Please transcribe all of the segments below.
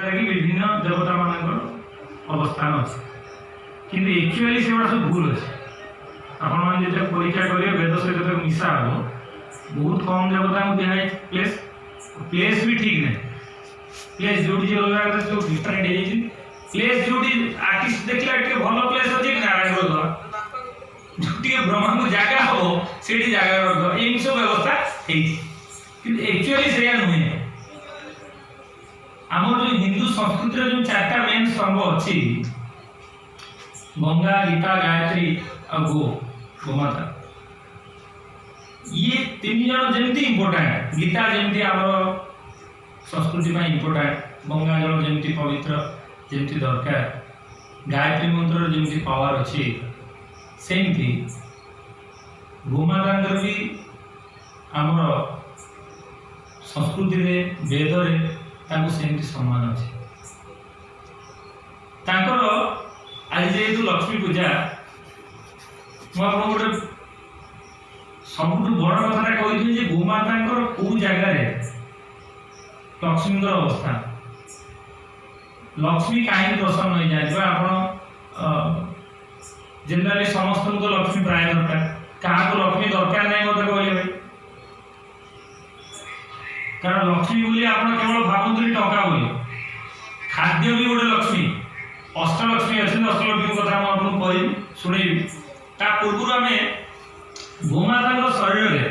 ଜାଗାରେ କି ବିଭିନ୍ନ ଦେବତାମାନଙ୍କର ଅବସ୍ଥାନ ଅଛି। କିନ୍ତୁ ଆକ୍ଚୁଆଲି ସେଗୁଡ଼ା ସବୁ ଭୁଲ ଅଛି। ଆପଣମାନେ ଯେତେବେଳେ ପରୀକ୍ଷା କରିବେ, ବେଦ ସହିତ ତାକୁ ମିଶା ହେବ, ବହୁତ କମ୍ ଦେବତାଙ୍କୁ ଦିଆହେଇଛି ପ୍ଲେସ୍। ପ୍ଲେସ୍ ବି ଠିକ୍ ନାହିଁ। ପ୍ଲେସ୍ ଯୋଉଠି ଯିଏ ରହିବା କଥା, ସବୁ ଡିଫରେଣ୍ଟ ହେଇଯାଇଛି। ପ୍ଲେସ୍ ଯୋଉଠି ଆର୍ଟିଷ୍ଟ ଦେଖିଲା ଟିକେ ଭଲ ପ୍ଲେସ୍ ଅଛି, ନାରାୟଣ କରିଦେବା। ଟିକେ ବ୍ରହ୍ମାଙ୍କୁ ଜାଗା ହବ, ସେଇଠି ଜାଗା କରିଦେବା। ଏମିତି ସବୁ ବ୍ୟବସ୍ଥା ହେଇଛି, କିନ୍ତୁ ଆକ୍ଚୁଆଲି ସେଇଆ ନୁହେଁ। ଆମର ଯୋଉ ହିନ୍ଦୁ ସଂସ୍କୃତିର ଯୋଉ ଚାରିଟା ମେନ୍ ସ୍ତମ୍ଭ ଅଛି, ଗଙ୍ଗା, ଗୀତା, ଗାୟତ୍ରୀ ଆଉ ଗୋମାତା, ଇଏ ତିନି ଜଣ ଯେମିତି ଇମ୍ପୋର୍ଟାଣ୍ଟ, ଗୀତା ଯେମିତି ଆମର ସଂସ୍କୃତି ପାଇଁ ଇମ୍ପୋର୍ଟାଣ୍ଟ, ଗଙ୍ଗା ଜଳ ଯେମିତି ପବିତ୍ର, ଯେମିତି ଦରକାର, ଗାୟତ୍ରୀ ମନ୍ତ୍ରର ଯେମିତି ପାୱାର ଅଛି, ସେମିତି ଗୋମାତାଙ୍କର ବି ଆମର ସଂସ୍କୃତିରେ, ବେଦରେ ତାଙ୍କୁ ସେମିତି ସମ୍ମାନ ଅଛି ତାଙ୍କର। ଆଜି ଯେହେତୁ ଲକ୍ଷ୍ମୀ ପୂଜା, ମୁଁ ଆପଣଙ୍କୁ ଗୋଟେ ସବୁଠୁ ବଡ଼ କଥାଟା କହିଥିଲି ଯେ ଗୋମାତାଙ୍କର କୋଉ ଜାଗାରେ ଲକ୍ଷ୍ମୀଙ୍କର ଅବସ୍ଥାନ, ଲକ୍ଷ୍ମୀ କାହିଁକି ପ୍ରସନ୍ନ ହେଇଯାଆନ୍ତି। ବା ଆପଣ ଜେନେରାଲି ସମସ୍ତଙ୍କୁ ତ ଲକ୍ଷ୍ମୀ ପ୍ରାୟ ଦରକାର। କାହାକୁ ଲକ୍ଷ୍ମୀ ଦରକାର ନାହିଁ, ମୋତେ କହିଲେ ଭାଇ? କାରଣ ଲକ୍ଷ୍ମୀ ବୋଲି ଆପଣ କେବଳ ଭାବନ୍ତୁନି ଟଙ୍କା ବୋଲି। ଖାଦ୍ୟ ବି ଗୋଟେ ଲକ୍ଷ୍ମୀ। ଅଷ୍ଟଲକ୍ଷ୍ମୀ ଅଛନ୍ତି। ଅଷ୍ଟଲକ୍ଷ୍ମୀ କଥା ମୁଁ ଆପଣଙ୍କୁ କହିବି, ଶୁଣେଇବି। ତା ପୂର୍ବରୁ ଆମେ ଗୋମାତାଙ୍କ ଶରୀରରେ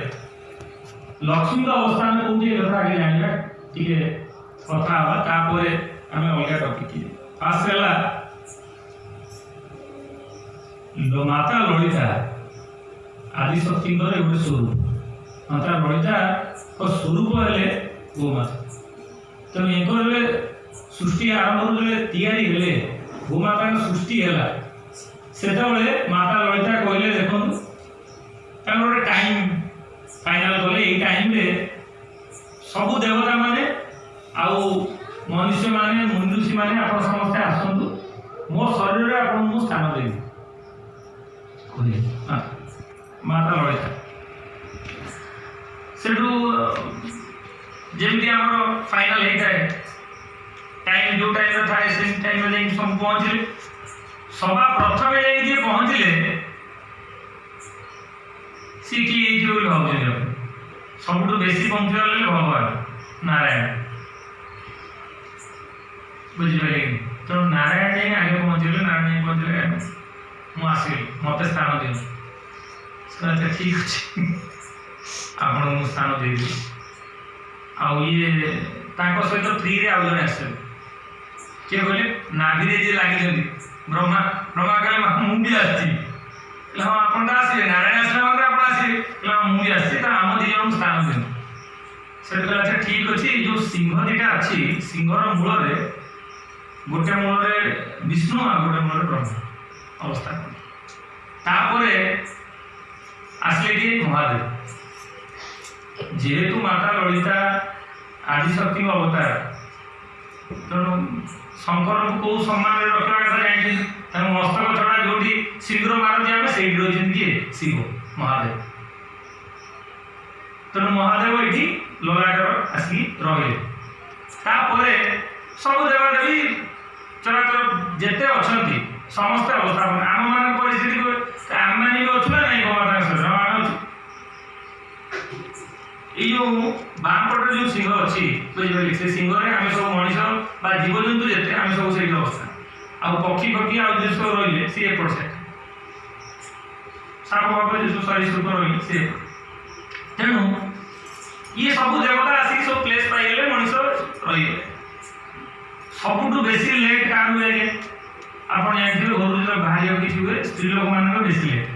ଲକ୍ଷ୍ମୀଙ୍କ ଅବସ୍ଥାନ କୋଉଠି, ଏ କଥା ଆଗେ ଜାଣିବା, ଟିକେ କଥା ହବା। ତାପରେ ଆମେ ଅଲଗା ଟପିକ୍ ଯିବା। ଫାଷ୍ଟ ହେଲା ମାତା ଲଳିତା ଆଦିଶକ୍ତିଙ୍କର ଗୋଟେ ସ୍ୱରୂପ। ମାତା ଲଳିତାଙ୍କ ସ୍ୱରୂପ ହେଲେ ଗୋମାତା। ତେଣୁ ଏଙ୍କର ହେଲେ ସୃଷ୍ଟି ଆରମ୍ଭରୁ ଯେତେବେଳେ ତିଆରି ହେଲେ, ଗୋମାତାଙ୍କ ସୃଷ୍ଟି ହେଲା, ସେତେବେଳେ ମାତା ଲଳିତା କହିଲେ, ଦେଖନ୍ତୁ, ତାଙ୍କର ଗୋଟେ ଟାଇମ୍ ଫାଇନାଲ କଲେ, ଏଇ ଟାଇମ୍ରେ ସବୁ ଦେବତାମାନେ ଆଉ ମନୁଷ୍ୟମାନେ, ମୁନି ଋଷିମାନେ, ଆପଣ ସମସ୍ତେ ଆସନ୍ତୁ, ମୋ ଶରୀରରେ ଆପଣଙ୍କୁ ମୁଁ ସ୍ଥାନ ଦେବି, କହିଲେ ମାତା ଲଳିତା। ସେଠୁ ଯେମିତି ଆମର ଫାଇନାଲ ହେଇଥାଏ ଟାଇମ୍, ଯୋଉ ଟାଇମ୍ରେ ଥାଏ, ସେମିତି ଟାଇମ୍ରେ ଯାଇକି ସବୁ ପହଞ୍ଚିଲେ। ସବା ପ୍ରଥମେ ଯାଇକି ଯିଏ ପହଞ୍ଚିଲେ, ସିଏ କିଏ ହେଇଥିବ ବୋଲି ଭାବୁଛନ୍ତି ଆପଣ? ସବୁଠୁ ବେଶୀ ପଙ୍କ୍ଚୁଆଲ ହେଲେ ଭଗବାନ ନାରାୟଣ। ବୁଝିପାରିଲେ କି? ତେଣୁ ନାରାୟଣ ଯାଇକି ଆଗେ ପହଞ୍ଚିଗଲେ। ନାରାୟଣ ଯାଇକି ପହଞ୍ଚିଲେ, ମୁଁ ଆସିଲି, ମୋତେ ସ୍ଥାନ ଦିଅନ୍ତୁ। ସେ କହିଲେ, ଆଚ୍ଛା, ଠିକ୍ ଅଛି, ଆପଣଙ୍କୁ ମୁଁ ସ୍ଥାନ ଦେଇଦେବି। ଆଉ ଇଏ ତାଙ୍କ ସହିତ ଫ୍ରିରେ ଆଉ ଜଣେ ଆସିଛନ୍ତି। କିଏ କହିଲେ? ନାଭିରେ ଯିଏ ଲାଗିଛନ୍ତି, ବ୍ରହ୍ମା। ବ୍ରହ୍ମା କହିଲେ, ମା, ମୁଁ ବି ଆସିଛି। କହିଲେ, ହଁ, ଆପଣ ତ ଆସିବେ, ନାରାୟଣ ଆସିଲା ମାନେ ଆପଣ ଆସିବେ। କହିଲେ, ହଁ, ମୁଁ ବି ଆସିଛି, ତ ଆମ ଦି ଜଣଙ୍କୁ ସ୍ଥାନ ଦିଅନ୍ତୁ। ସେଠୁ କହିଲେ, ଆଚ୍ଛା, ଠିକ୍ ଅଛି। ଏଇ ଯୋଉ ସିଂହ ଦିଟା ଅଛି, ସିଂହର ମୂଳରେ, ଗୋଟେ ମୂଳରେ ବିଷ୍ଣୁ ଆଉ ଗୋଟେ ମୂଳରେ ବ୍ରହ୍ମା ଅବସ୍ଥା। ତାପରେ ଆସିଲେ କିଏ? ମହାଦେବ। ଯେହେତୁ ମାତା ଲଳିତା ଆଦିଶକ୍ତିଙ୍କ ଅବତାର, ତେଣୁ ଶଙ୍କରଙ୍କୁ କୋଉ ସମ୍ମାନରେ ରଖିବା କଥା ଜାଣିଛନ୍ତି। ତାଙ୍କ ମସ୍ତକ ଛଡ଼ା ଯୋଉଠି ସିନ୍ଦୁର ମାରନ୍ତି ଆମେ, ସେଇଠି ରହିଛନ୍ତି କିଏ? ଶିବ, ମହାଦେବ। ତେଣୁ ମହାଦେବ ଏଇଠି ଲଲାଟର ଆସିକି ରହିଲେ। ତାପରେ ସବୁ ଦେବାଦେବୀ, ଚରାଚର ଯେତେ ଅଛନ୍ତି, ସମସ୍ତେ ଅବସ୍ଥାପନ। ଆମମାନଙ୍କ ପରିସ୍ଥିତି, ଆମେମାନେ ବି ଅଛୁ ନା ନାଇଁ ଗୋମାତାଙ୍କ ଶରୀର? ଆମେ ଅଛୁ। ଏଇ ଯୋଉ ବାମ ପଟରେ ଯୋଉ ସିଂହ ଅଛି, ବୁଝିପାରିଲେ, ସେ ସିଂହରେ ଆମେ ସବୁ ମଣିଷ ବା ଜୀବଜନ୍ତୁ ଯେତେ, ଆମେ ସବୁ ସେଇଠି ଅବସ୍ଥା। ଆଉ ପକ୍ଷୀ ଫକ୍ଷୀ ଆଉ ଯେ ସବୁ ରହିଲେ, ସିଏ ଏପଟ ସାଇଡ୍। ସାପ ଫାପ ଯେ ସବୁ ସରୀସୃପ ରହିଲେ, ସିଏ ଏପଟ। ତେଣୁ ଇଏ ସବୁ ଦେବତା ଆସିକି ସବୁ ପ୍ଲେସ୍ ପାଇଗଲେ, ମଣିଷ ରହିଗଲେ। ସବୁଠୁ ବେଶୀ ଲେଟ୍ କାହାର ହୁଏ ଆଜ୍ଞା? ଆପଣ ଜାଣିଥିବେ, ଘରୁ ଯେତେବେଳେ ବାହାରିବାକୁ କିଛି ହୁଏ, ସ୍ତ୍ରୀ ଲୋକମାନଙ୍କର ବେଶୀ ଲେଟ୍।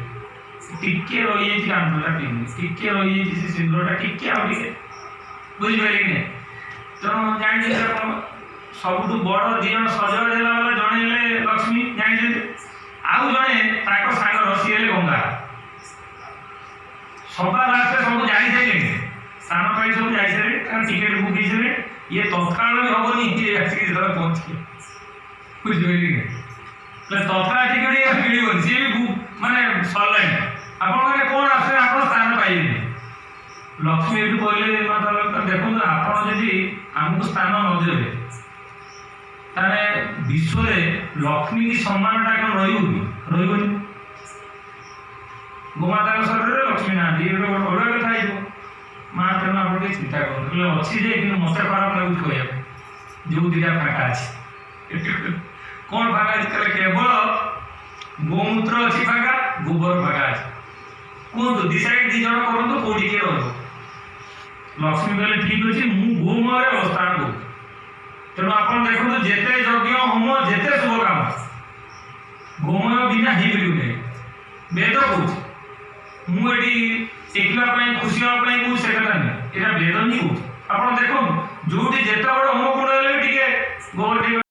ଟିକେ ରହିଯାଇଛି କାନଫୁଲଟା ପିନ୍ଧି, ଟିକେ ରହିଯାଇଛି ସେ ସିନ୍ଦୁରଟା ଟିକେ, ଆଉ ଟିକେ, ବୁଝିପାରିଲେ କି ନାହିଁ? ତେଣୁ ଜାଣିଛନ୍ତି ଆପଣ, ସବୁଠୁ ବଡ଼ ଦି ଜଣ ସଜବାଜ ହେଲା ବାଲା, ଜଣେ ହେଲେ ଲକ୍ଷ୍ମୀ, ଜାଣିଛନ୍ତି, ଆଉ ଜଣେ ତାଙ୍କ ସାଙ୍ଗର, ସିଏ ହେଲେ ଗଙ୍ଗା। ସବା ଲାଷ୍ଟରେ ସବୁ ଯାଇସାରିଲେଣି, ସ୍ଥାନ ପାଇଁ ସବୁ ଯାଇସାରିଲେଣି, ତାଙ୍କ ଟିକେଟ୍ ବୁକ୍ ହେଇସାରିଲେଣି। ଇଏ ତତ୍କାଳ ବି ହବନି। ଇଏ ଆସିକି ଯେତେବେଳେ ପହଞ୍ଚିଲେ, ବୁଝିପାରିଲେ କି ନାହିଁ? ତତ୍କାଳ ଟିକେଟ୍ ଇଏ ମିଳିବନି, ସିଏ ବି ବୁକ୍ ମାନେ ସରିଲାଣି। ଆପଣମାନେ କ'ଣ ଆସିବେ, ଆପଣ ସ୍ଥାନ ପାଇବେନି। ଲକ୍ଷ୍ମୀ ଏଠୁ କହିଲେ, ମାତା ଲକ୍ଷ୍ମୀ, ଦେଖନ୍ତୁ, ଆପଣ ଯଦି ଆମକୁ ସ୍ଥାନ ନ ଦେବେ ତାହେଲେ ବିଶ୍ୱରେ ଲକ୍ଷ୍ମୀ କି ସମ୍ମାନଟା କ'ଣ ରହିବ କି? ରହିବନି। ଗୋମାତାଙ୍କ ଶରୀରରେ ଲକ୍ଷ୍ମୀ ନାହାନ୍ତି, ଇଏ ଗୋଟେ ଅଲଗା କଥା ହେଇଯିବ ମା। ତେଣୁ ଆପଣ ଟିକେ ଚିନ୍ତା କରନ୍ତୁ। କହିଲେ, ଅଛି ଯେ, କିନ୍ତୁ ମତେ ଖରାପ ଲାଗୁଛି କହିବାକୁ, ଯୋଉ ଦିଟା ଫାଙ୍କା ଅଛି। କ'ଣ ଫାଙ୍କା ଅଛି? କହିଲେ, କେବଳ ଗୋମୂତ୍ର ଅଛି ଫାଙ୍କା, ଗୋବର ଫାଙ୍କା ଅଛି। କୁହନ୍ତୁ, ଡିସାଇଡ୍ ଦି ଜଣ କରନ୍ତୁ, କୋଉଠି କିଏ ରହିବ। ଲକ୍ଷ୍ମୀ କହିଲେ, ଠିକ ଅଛି, ମୁଁ ଗୋମୟରେ ଅବସ୍ଥାନ କରୁଛି। ତେଣୁ ଆପଣ ଦେଖନ୍ତୁ, ଯେତେ ଯଜ୍ଞ ହୋମ, ଯେତେ ଶୁଭ କାମ, ଗୋମୟ ବିନା ହେଇପାରିବନି। ବେଦ କହୁଛି। ମୁଁ ଏଠି ଏକଲା ପାଇଁ, ଖୁସି ହେବା ପାଇଁ କହୁଛି ସେ କଥା ନୁହେଁ, ଏଇଟା ବେଦ ହିଁ କହୁଛି। ଆପଣ ଦେଖନ୍ତୁ, ଯୋଉଠି ଯେତେ ବଡ଼ ହୋମ କୁଣ୍ଡ ହେଲେ ବି ଟିକେ ଗୋବର ଟିକେ